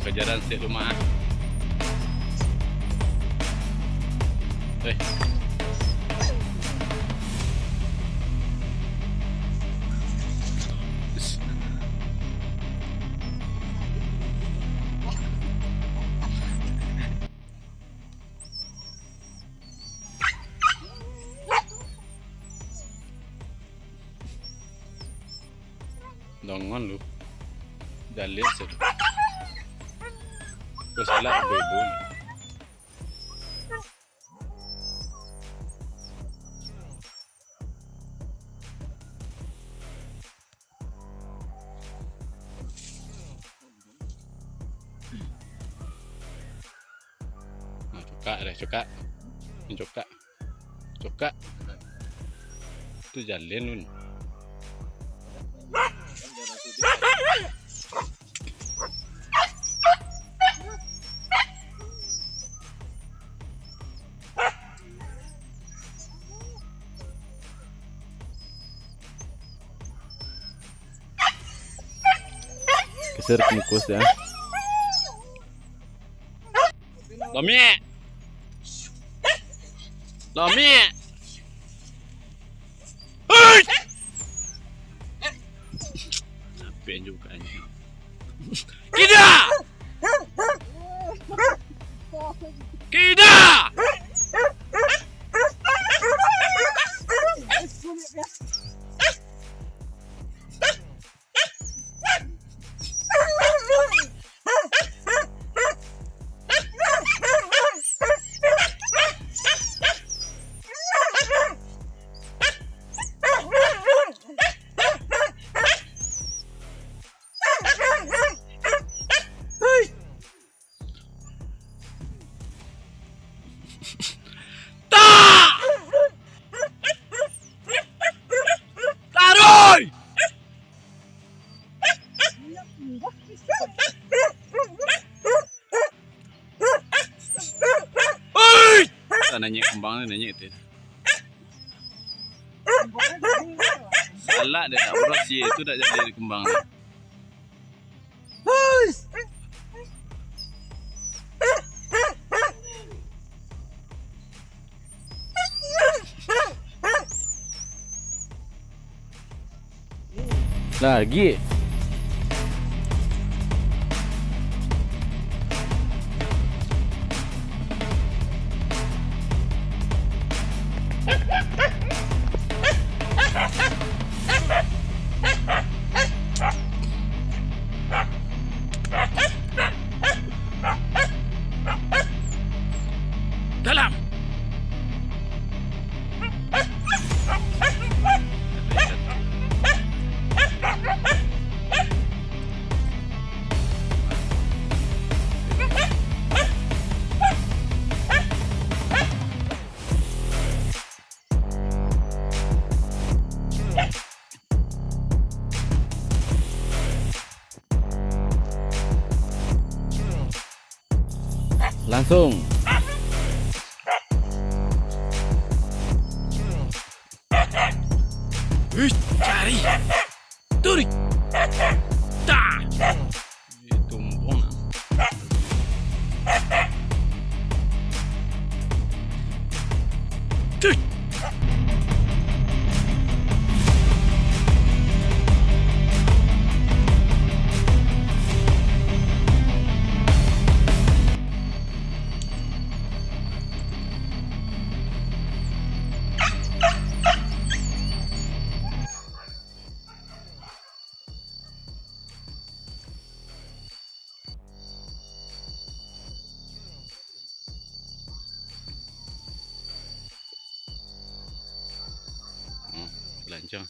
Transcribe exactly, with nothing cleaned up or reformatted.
Kajaran sek rumah. Eh. Dongon lu. Jaleh se. Ko salah ibu-ibu. Nah, cokak deh, cokak. Cokak. Cokak. Tu jaleh nun. Geser bungkus ya. Lomiak. Lomiak. Hei! Capek juga anjing. Kida! Kida! Tak! Taruih! Oi! Tak nanyek kembang tu, nanyek tu. Salah dia tak berhasil, itu tak jadi kembang tu. Lagi. Dalam. Langsung. Ih, cari. Turi. Dah. Ih, tumbung. Turi. Hmm, lancar.